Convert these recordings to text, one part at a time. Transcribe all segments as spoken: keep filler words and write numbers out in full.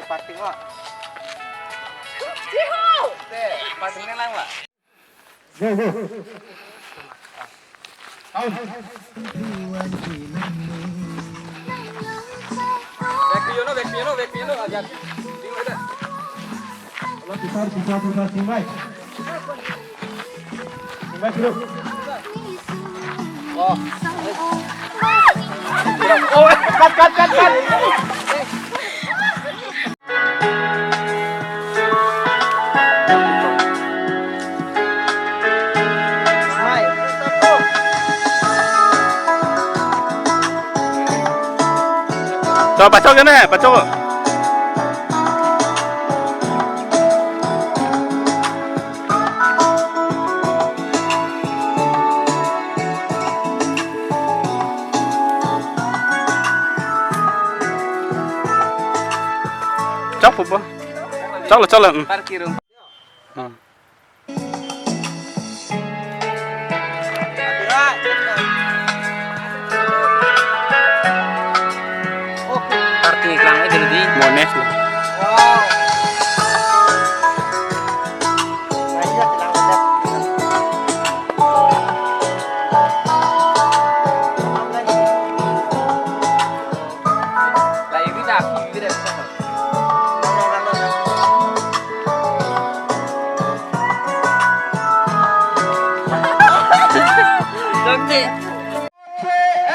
Party mo. Jiho! Te, party nang lang, Pak. Go, go. Out. Back to you, no, back to you, no, back to you, no, ajan. Di mo ita. Pisar, pisar, pisar, sing baik. Sing baik, bro. Oh. Oh, cut, cut, cut, cut. To, pachok ne, pachok. Chokpo. Choklo, choklo. Hmm. Hmm. Party kelang aja dulu di. Mones lo. Wow.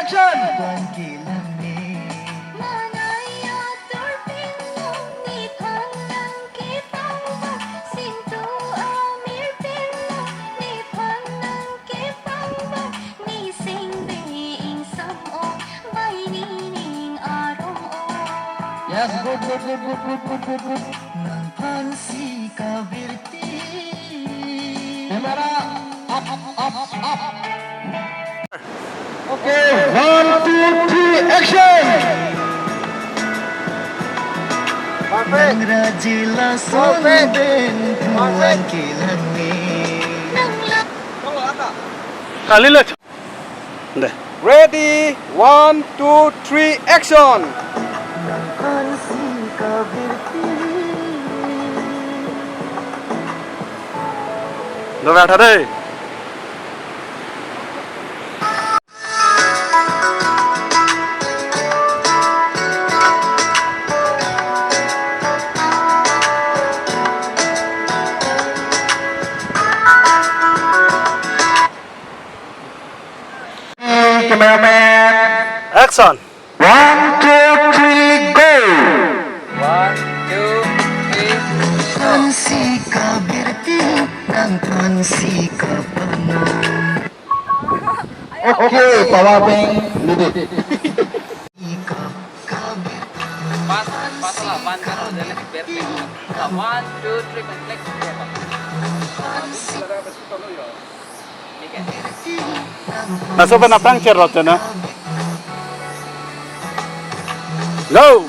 Action! Yes, good, good, good. Camera, up, up, up, up. Okay, one, two, three, action. Perfect. Perfect. Kalilo. Deh. Ready, one, two, three, action. Dover tha dei. Cameraman. Action. One, two, three, go. One, two, three. Nang thansi kabirti, nang thansi kapanong. Okay, power bank needed. Pas, pas lah, one, zero, jadi biar clear. Lah, one, two, three, click. Laso pen aphrang cherot na. Go!